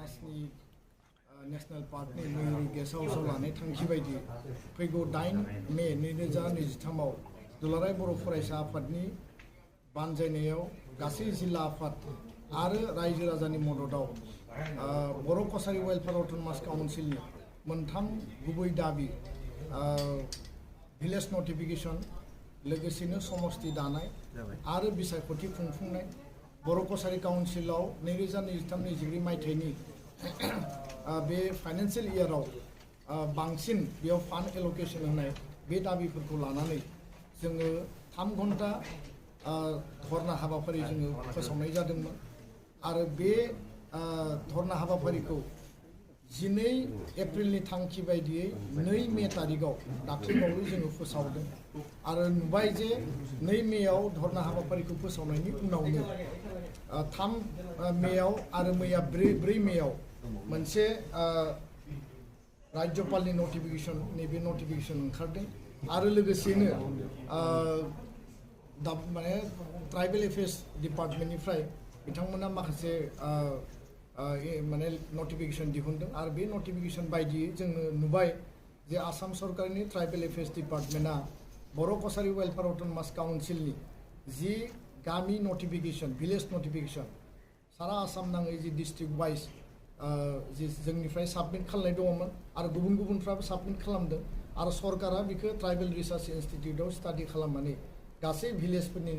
मानासनि national पार्कनि मयूर guest हाउसाव लानाय थांखि बायदि फैगौ 8 मे 2023 दुलाराय बर' फरायसा आफादनि बानजायनायाव गासै जिल्ला आफाद आरो रायजो राजानि मददाव बर' कसारी वेलफेयार अट'नमास काउन्सिलनि मोनथाम गुबै दाबि भिलेज नटिफिकेशन लोगोसेनो समस्ति दानाय आरो बिसायख'थि खुंफुंनाय बर' कसारी काउन्सिलाव 2023-24 मायथाइनि बे फाइनेंशियल इयाराव बांसिन बेयाव फान्ड एल'केशन होनाय बे दाबिफोरखौ लानानै जोङो 3 घन्टा धरना हाबाफारि जोङो फोसावनाय जादोंमोन आरो बे धरना हाबाफारिखौ 12 एप्रिलनि थांखि बायदियै 2 मे तारिखआव दाख्लैबावै जोङो फोसावदों आरो नुबाय जे 2 मेयाव धरना हाबाफारिखौ फोसावनायनि उनावनो 3 मेयाव आरो मैया 4 मेयाव मोनसे राज्यपालनि नटिफिकेशन नैबे नटिफिकेशन ओंखारदों आरो लोगोसेनो माने ट्राइबेल एफेयार्स डिपार्टमेन्टनिफ्राय बिथांमोना माखासे माने नटिफिकेशन दिहुनदों आरो बे नटिफिकेशन बायदियै जोङो नुबाय जे आसाम सरकारनि ट्राइबेल एफेयार्स डिपार्टमेन्टआ बर' कसारी वेलफेयार अट'नमास काउन्सिलनि जि गामि नटिफिकेशन भिलेज नटिफिकेशन सारा आसाम नाङै जि डिस्ट्रिक्ट वाइज जि जोंनिफ्राय साबमिट खालामनाय दङमोन आरो गुबुन गुबुनफ्राबो साबमिट खालामदों आरो सरकारा बेखौ ट्राइबेल रिसार्च इन्स्टिट्यूटआव स्टाडि खालामनानै गासै भिलेजफोरनि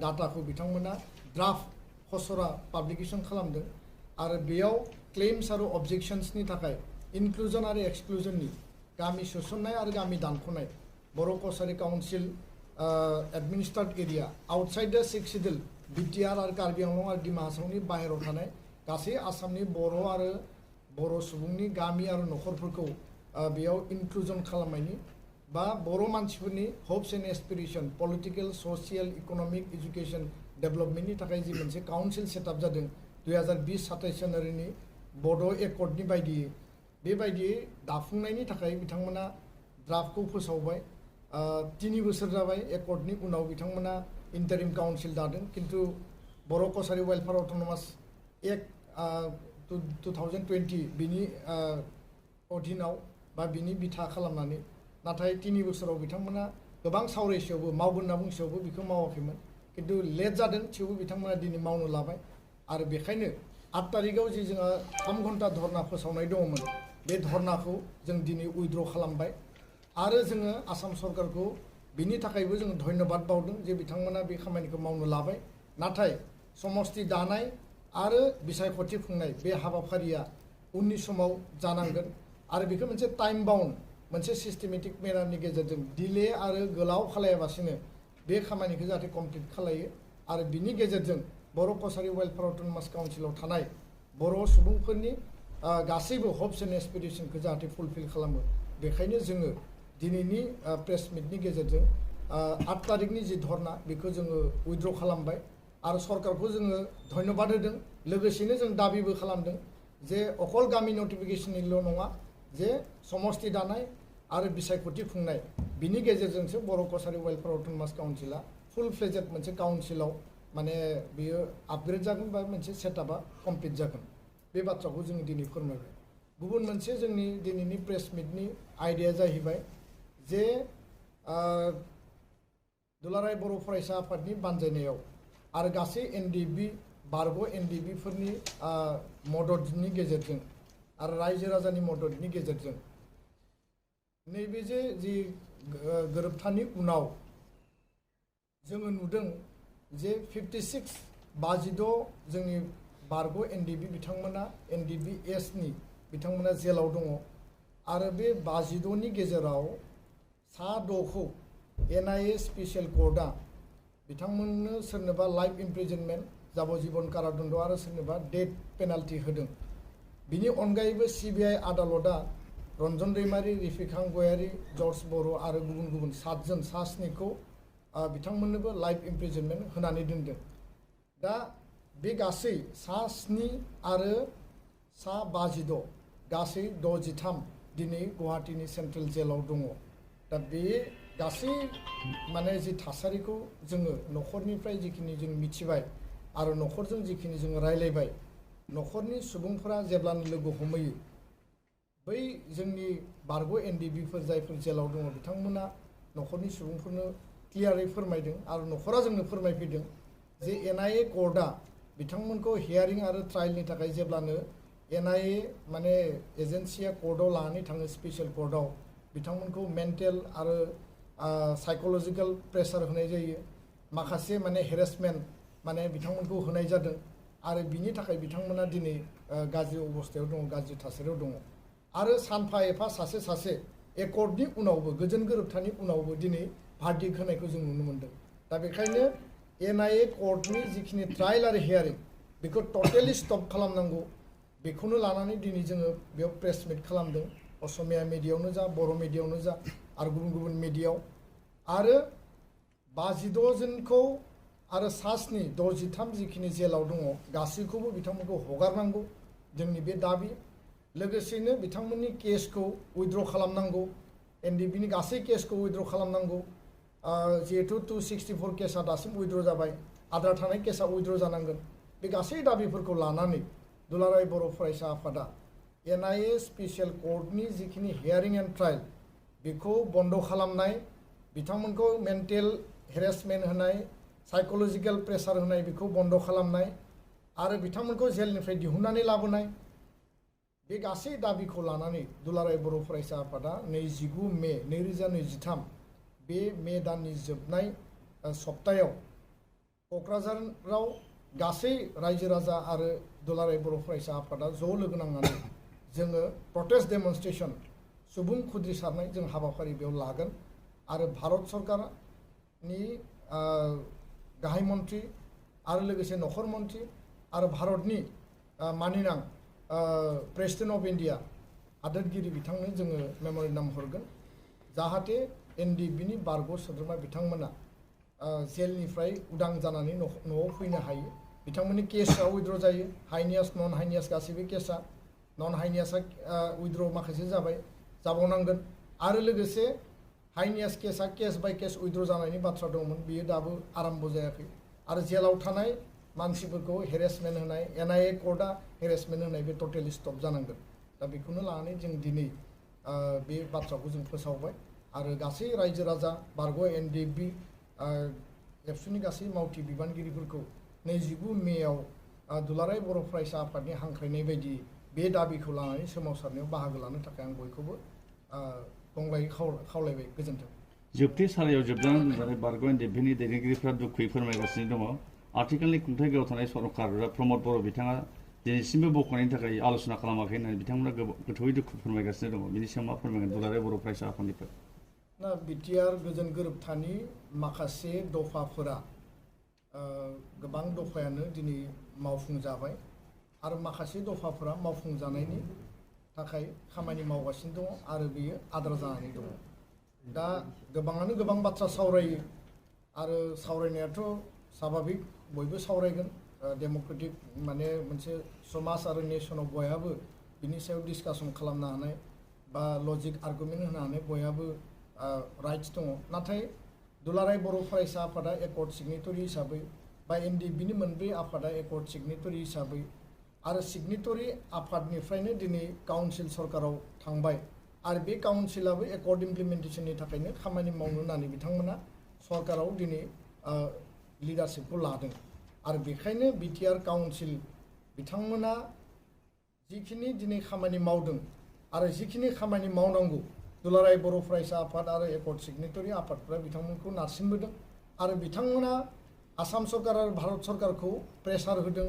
डाटाखौ बिथांमोना ड्राफ्ट खसरा पाब्लिकेशन खालामदों आरो बेयाव क्लेम्स आरो अबजेक्शन्सनि थाखाय इनक्लुजन आरो एक्सक्लुजननि गामि सोसननाय आरो गामि दानख'नाय Boro' Kachari council administered area outside the 6 schedule BTR आरो कार्बि आंलं आरो डिमा हासावनि बाहेरायाव थानाय गासै आसामनि बर' आरो बर' सुबुंनि गामि आरो न'खरफोरखौ बेयाव इनक्लुजन खालामनायनि बा बर' मानसिफोरनि hopes and aspiration political social economic education डेभेलपमेन्टनि थाखाय जि मोनसे काउन्सिल सेटआप जादों 2020-27 जानुवारिनि बड' एकर्डनि बायदियै बेबायदियै दाफुंनायनि थाखाय बिथांमोना ड्राफ्टखौ फोसावबाय 3 बोसोर जाबाय एकर्डनि उनाव बिथांमोना इन्टारिम काउन्सिल दादों किन्तु बर' कसारी वेलफेयार अट'नमास एक्ट 2020 बिनि अधीनाव बा बिनि बिथा खालामनानै नाथाय 3 बोसोराव बिथांमोना गोबां सावरायसेयावबो मावगोन होनना बुंसेयावबो बेखौ मावाखैमोन किन्तु लेट जादों थेवबो बिथांमोना दिनै मावनो लाबाय आरो बेखायनो 8 तारिखआव जि जोंहा 3 घन्टा धरना फोसावनाय दङमोन बे धरनाखौ जों दिनै उइथड्र खालामबाय आरो जोङो आसाम सरकारखौ बिनि थाखायबो जों धन्यबाद बावदों जे बिथांमोना बे खामानिखौ मावनो लाबाय नाथाय समस्ति दानाय आरो बिसायख'थि खुंनाय बे हाबाफारिया उननि समाव जानांगोन आरो बेखौ मोनसे टाइम बाउन्ड मोनसे सिस्टेमेटिक मेनारनि गेजेरजों डिले आरो गोलाव खालायाबासिनो बे खामानिखौ जाहाथे कमप्लिट खालायो आरो बिनि गेजेरजों बर' कसारी वेलफेयार अट'नमास काउन्सिलाव थानाय बर' सुबुंफोरनि गासैबो हप्स एन्ड एसपिरेशनखौ जाहाथे फुलफिल खालामो बेखायनो जोङो दिनैनि प्रेस मिटनि गेजेरजों 8 तारिखनि जि धरना बेखौ जोङो उइथड्र खालामबाय आरो सरकारखौ जोङो धन्यबाद होदों लोगोसेनो जों दाबिबो खालामदों जे अकल गामि नटिफिकेशननिल' नङा जे समस्ति दानाय आरो बिसायख'थि खुंनाय बिनि गेजेरजोंसो बर' कसारी वेलफेयार अट'नमास काउन्सिला फुल फ्लेजेड मोनसे काउन्सिलाव माने बियो आपग्रेड जागोन बा मोनसे सेटआपआ कमप्लिट जागोन बे बाथ्राखौ जों दिनै फोरमायबाय गुबुन मोनसे जोंनि दिनैनि प्रेस मिटनि आयदाया जाहैबाय जे दुलाराय बर' फरायसा आफादनि बानजायनायाव आरो गासै एनडिबि बारग' एनडिबिफोरनि मददनि गेजेरजों आरो रायजो राजानि मददनि गेजेरजों नैबे जि गोरोबथानि उनाव जोङो नुदों जे 56 जोंनि बारग' एनडिबि बिथांमोना एनडिबि एसनि बिथांमोना जेलाव दङ आरो बे 52नि गेजेराव 6खौ एनआइए स्पेसियेल कर्टआ बिथांमोननो सोरनोबा लाइफ इमप्रिजनमेन्ट जाबजीबन कारादण्ड आरो सोरनोबा डेथ पेनाल्टि होदों बिनि अनगायैबो सिबिआइ आदालतआ रन्जन दैमारि रिफिखां गयारि जर्ज बर' आरो गुबुन गुबुन 7 जन 7खौ बिथांमोननोबो लाइफ इमप्रिजनमेन्ट होनानै दोनदों दा बे गासै 7 आरो 52 गासै 63 दिनै गुवाहाटीनि सेन्ट्रेल जेलाव दङ दा बे गासै माने जि थासारिखौ जोङो न'खरनिफ्राय जिखिनि जों मिथिबाय आरो न'खरजों जिखिनि जों रायलायबाय न'खरनि सुबुंफोरा जेब्लानो लोगो हमहैयो बै जोंनि बारग' एनडिबिफोर जायफोर जेलाव दङ बिथांमोना न'खरनि सुबुंफोरनो क्लियारै फोरमायदों आरो न'खरा जोंनो फोरमायफैदों जे एनआईए कर्टआ बिथांमोनखौ हियारिं आरो ट्रायलनि थाखाय जेब्लानो एनआईए माने एजेन्सिया कर्टआव लानानै थाङो स्पेशल कर्टआव बिथांमोनखौ मेन्टेल आरो साइकोलजिकल प्रेसार होनाय जायो माखासे माने हेरेसमेन्ट माने बिथांमोनखौ होनाय जादों आरो बिनि थाखाय बिथांमोना दिनै गाज्रि अबस्थायाव दङ गाज्रि थासारियाव दङ आरो सानफा एफा सासे सासे एकर्डनि उनावबो गोजोन गोरोबथानि उनावबो दिनै भार्डिक्ट होनायखौ जों नुनो मोन्दों दा बेखायनो एनआईए कर्टनि जिखिनि ट्रायल आरो हियारिं बेखौ टटेलि स्टप खालामनांगौ बेखौनो लानानै दिनै जोङो बेयाव प्रेस मिट खालामदों असमिया मिडियायावनो जा बर' मिडियायावनो जा आरो गुबुन गुबुन मिडियायाव आरो 52 जनखौ आरो सास्नि 63 जिखिनि जेलाव दङ गासैखौबो बिथांमोनखौ हगारनांगौ जोंनि बे दाबि लोगोसेनो बिथांमोननि केसखौ उइथड्र खालामनांगौ एनडिबिनि गासै केसखौ उइथड्र खालामनांगौ जिहेतु 264 केसा दासिम उइथड्र जाबाय आद्रा थानाय केसा उइथड्र जानांगोन बे गासै दाबिफोरखौ लानानै दुलाराय बर' फरायसा आफादा एनआईए स्पेशल कर्टनि जिखिनि हियारिं एन्ड ट्रायल बेखौ बन्द खालामनाय बिथांमोनखौ मेन्टेल हेरेसमेन्ट होनाय साइकोलजिकल प्रेसार होनाय बेखौ बन्द खालामनाय आरो बिथांमोनखौ जेलनिफ्राय दिहुननानै लाबोनाय बे गासै दाबिखौ लानानै दुलाराय बर' फरायसा आफादा 29 मे 2023 बे मे दाननि जोबनाय सप्तायाव क'क्राझाराव गासै रायजो राजा आरो दुलाराय बर' फरायसा आफादा ज' लोगो नांनानै जोङो प्रटेस्ट डेमनस्ट्रेशन सुबुं खुद्रिसारनाय जों हाबाफारि बेयाव लागोन आरो भारत सरकारनि गाहाय मन्त्रि आरो लोगोसे नखर मन्त्रि आरो भारतनि मानिनां प्रेसिडेन्ट अफ इन्डिया हादोरगिरि बिथांनो जोङो मेम'रेन्डाम हरगोन जाहाथे एनडिबिनि बारग' सोद्रोमा बिथांमोना जेलनिफ्राय उदां जानानै न'आव फैनो हायो बिथांमोननि केसआ उइथड्र जायो हाइनियास नन हाइनियास गासैबो केसआ नन हाइनियासआ उइथड्र माखासे जाबाय जाबावनांगोन आरो लोगोसे हाइनियास केसआ केस बाय केस उइथड्र जानायनि बाथ्रा दंमोन बियो दाबो आराम्भ जायाखै आरो जेलाव थानाय मानसिफोरखौ हेरेसमेन्ट होनाय एनआईए कर्टआ हेरेसमेन्ट होनाय बे टटेलि स्टप जानांगोन दा बेखौनो लानानै जों दिनै बे बाथ्राखौ जों फोसावबाय आरो गासै रायजो राजा बारग' एनडिबि एबसुनि गासै मावथि बिबानगिरिफोरखौ 29 मेआव दुलाराय बर' फरायसा आफादनि हांख्रायनाय बायदि बे दाबिखौ लानानै सोमावसारनायाव बाहागो लानो थाखाय आं बयखौबो गंग्लायै खावलायबाय गोजोन्थों जोबथि सारियाव जोबजानानै दोनजानाय बारग' एनडिबिनि दैदेनगिरिफ्रा दुखुयै फोरमायगासिनो दङ आथिखालनि खुंथायगायाव थानाय सरकार प्रमद बर' बिथाङा दिनैसिमबो बख'नायनि थाखाय आलोचना खालामाखै होननानै बिथांमोना गोथौयै दुखु फोरमायगासिनो दङ बिनि सायाव मा फोरमायगोन दुलाराय बर' फरायसा आफादनिफ्राय ना बिटिआर गोजोन गोरोबथानि माखासे दफाफोरा गोबां दफायानो दिनै मावफुंजाबाय आरो माखासे दफाफोरा मावफुंजानायनि थाखाय खामानि मावगासिनो दङ आरो बेयो आद्रा जानानै दङ दा गोबाङानो गोबां बाथ्रा सावरायो आरो सावरायनायाथ' स्वाभाबिक बयबो सावरायगोन डेम'क्रेटिक माने मोनसे समाज आरो नेसनाव बयहाबो बिनि सायाव डिसकासन खालामनो हानाय बा लजिक आर्गुमेन्ट होनो हानाय बयहाबो राइट्स दङ नाथाय दुलाराय बर' फरायसा आफादा एकर्ड सिगनेटरि हिसाबै बा एनडिबिनि मोनब्रै आफादा एकर्ड सिगनेटरि हिसाबै आरो सिगनेटरि आफादनिफ्रायनो दिनै काउन्सिल सरकाराव थांबाय आरो बे काउन्सिलाबो एकर्ड इमप्लिमेन्टेसननि थाखायनो खामानि मावनो होननानै बिथांमोना सरकाराव दिनै लिडारशिपखौ लादों आरो बेखायनो बिटिआर काउन्सिल बिथांमोना जिखिनि दिनै खामानि मावदों आरो जिखिनि खामानि मावनांगौ दुलाराय बर' फरायसा आफाद आरो एकर्ड सिगनेटरि आफादफोरा बिथांमोनखौ नारसिनबोदों आरो बिथांमोना आसाम सरकार आरो भारत सरकारखौ प्रेसार होदों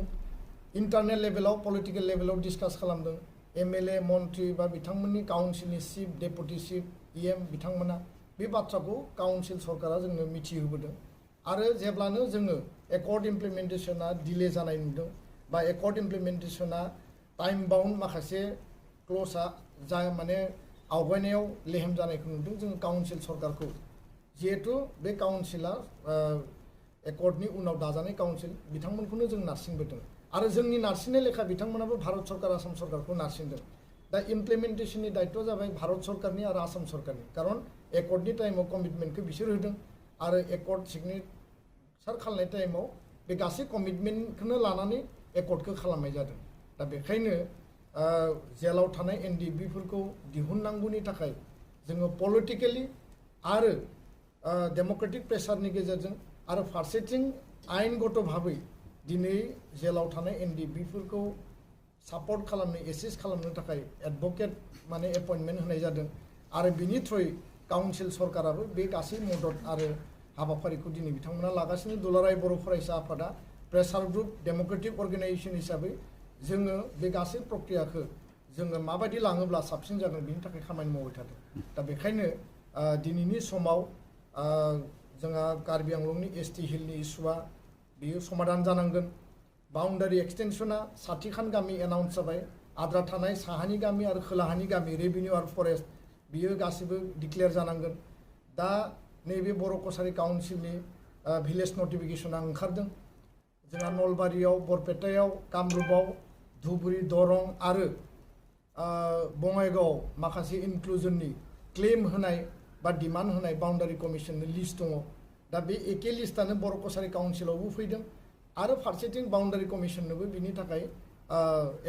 इन्टारनेल लेभेलाव पलिटिकेल लेभेलाव डिसकास खालामदों एमएलए मन्त्रि बा बिथांमोननि काउन्सिलनि चिफ डेपुटि चिफ इएम बिथांमोना बे बाथ्राखौ काउन्सिल सरकारा जोंनो मिथिहोबोदों आरो जेब्लानो जोङो एकर्ड इमप्लिमेन्टेसना डिले जानाय नुदों बा एकर्ड इमप्लिमेन्टेसना टाइम बाउन्ड माखासे क्ल'जआ जा माने आवगायनायाव लेहेम जानायखौ नुदों जोङो काउन्सिल सरकारखौ जिहेतु बे काउन्सिला एकर्डनि उनाव दाजानाय काउन्सिल बिथांमोनखौनो जों नारसिनबोदों आरो जोंनि नारसिननाय लेखा बिथांमोनाबो भारत सरकार आसाम सरकारखौ नारसिनदों दा इमप्लिमेन्टेसननि दायित्वआ जाबाय भारत सरकारनि आरो आसाम सरकारनि खारन एकर्डनि टाइमाव कमिटमेन्टखौ बिसोर होदों आरो एकर्ड सिगनेचार खालामनाय टाइमाव बे गासै कमिटमेन्टखौनो लानानै एकर्डखौ खालामनाय जादों दा बेखायनो जेलाव थानाय एनडिबिफोरखौ दिहुननांगौनि थाखाय जोङो पलिटिकेलि आरो डेम'क्रेटिक प्रेसारनि गेजेरजों आरो फारसेथिं आयेनगत भाबै दिनै जेलाव थानाय एनडिबिफोरखौ सापर्ट खालामनो एसिस्ट खालामनो थाखाय एडभकेट माने एपइन्टमेन्ट होनाय जादों आरो बिनि थ्रुयै काउन्सिल सरकाराबो बे गासै मदद आरो हाबाफारिखौ दिनै बिथांमोना लागासिनो दुलाराय बर' फरायसा आफादा प्रेसार ग्रुप डेम'क्रेटिक अर्गेनाइजेसन हिसाबै जोङो बे गासै प्रक्रियाखौ जोङो माबायदि लाङोब्ला साबसिन जागोन बिनि थाखाय खामानि मावबाय थादों दा बेखायनो दिनैनि समाव जोंहा कार्बि आंलंनि एसटि हिलनि इस्युआ बियो समाधान जानांगोन बाउन्डारि एक्सटेनसना 60खान गामि एनाउन्स जाबाय आद्रा थानाय साहानि गामि आरो खोलाहानि गामि रेभिनिउ आरो फरेस्ट बियो गासिबो डिक्लेयार जानांगोन दा नैबे बर' कसारि काउन्सिलनि भिलेज नटिफिकेसना ओंखारदों जोंहा नलबारियाव बरपेटायाव कामरुपआव धुबुरी दरं आरो बङाइगाव माखासे इनक्लुजननि क्लेम होनाय बा डिमान्ड होनाय बाउन्डारि कमिसननि लिस्ट दङ दा बे एके लिस्टानो बर' कसारि काउन्सिलावबो फैदों आरो फारसेथिं बाउन्डारि कमिसननोबो बिनि थाखाय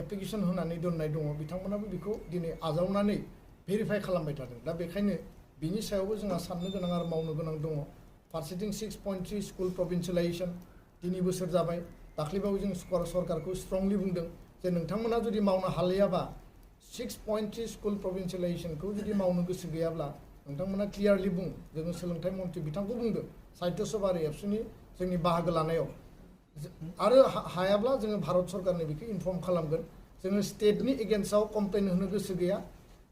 एप्लिकेसन होनानै दोननाय दङ बिथांमोनाबो बेखौ दिनै आजावनानै भेरिफाइ खालामबाय थादों दा बेखायनो बिनि सायावबो जोंहा साननो गोनां आरो मावनो गोनां दङ फारसेथिं 6.3 स्कुल प्रभिन्सियेलाइजेसन 3 बोसोर जाबाय दाख्लैबावै जों सरकारखौ स्ट्रंलि बुंदों जे नोंथांमोना जुदि मावनो हालायाबा 6.3 स्कुल प्रभिन्सियेलाइजेसनखौ जुदि मावनो गोसो गैयाब्ला नोंथांमोना क्लियारलि बुं जोङो सोलोंथाइ मन्थ्रि बिथांखौ बुंदों साहित्य सभा आरो एबसुनि जोंनि बाहागो लानायाव आरो हायाब्ला जोङो भारत सरकारनो बेखौ इनफर्म खालामगोन जोङो स्टेटनि एगेन्स्टआव कमप्लेन होनो गोसो गैया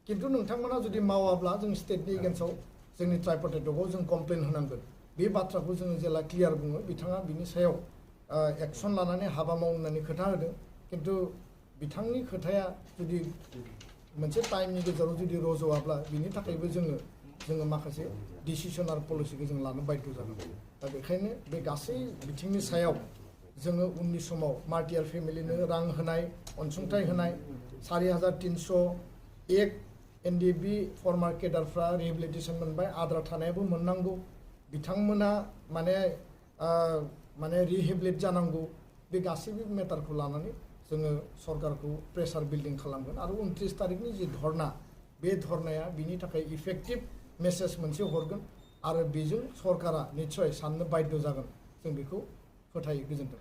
किन्तु नोंथांमोना जुदि मावाब्ला जों स्टेटनि एगेन्स्टआव जोंनि ट्राइपार्टाइटआव जों कमप्लेन होनांगोन बे बाथ्राखौ जोङो जेला क्लियार बुङो बिथाङा बिनि सायाव एक्सन लानानै हाबा मावनो होननानै खोथा होदों किन्तु बिथांनि खोथाया जुदि मोनसे टाइमनि गेजेराव जुदि रज'आब्ला बिनि थाखायबो जोङो माखासे डिसिसन आरो पलिसिखौ जों लानो बाध्य जागोन दा बेखायनो बे गासै बिथिंनि सायाव जोङो उननि समाव मार्टियार फेमिलिनो रां होनाय अनसुंथाइ होनाय 4301 एनडिबि फर्मार केडारफ्रा रिहेबिलिटेसन मोनबाय आद्रा थानायाबो मोननांगौ बिथांमोना माने रिहेबिलिट जानांगौ बे गासैबो मेटारखौ लानानै जोङो सरकारखौ प्रेसार बिल्डिं खालामगोन आरो 29 तारिखनि जि धर्ना बे धर्नाया बिनि थाखाय इफेक्टिभ मेसेज मोनसे हरगोन आरो बेजों सरकारा निस्सय साननो बाध्य जागोन जों बेखौ फोथायो गोजोन्थों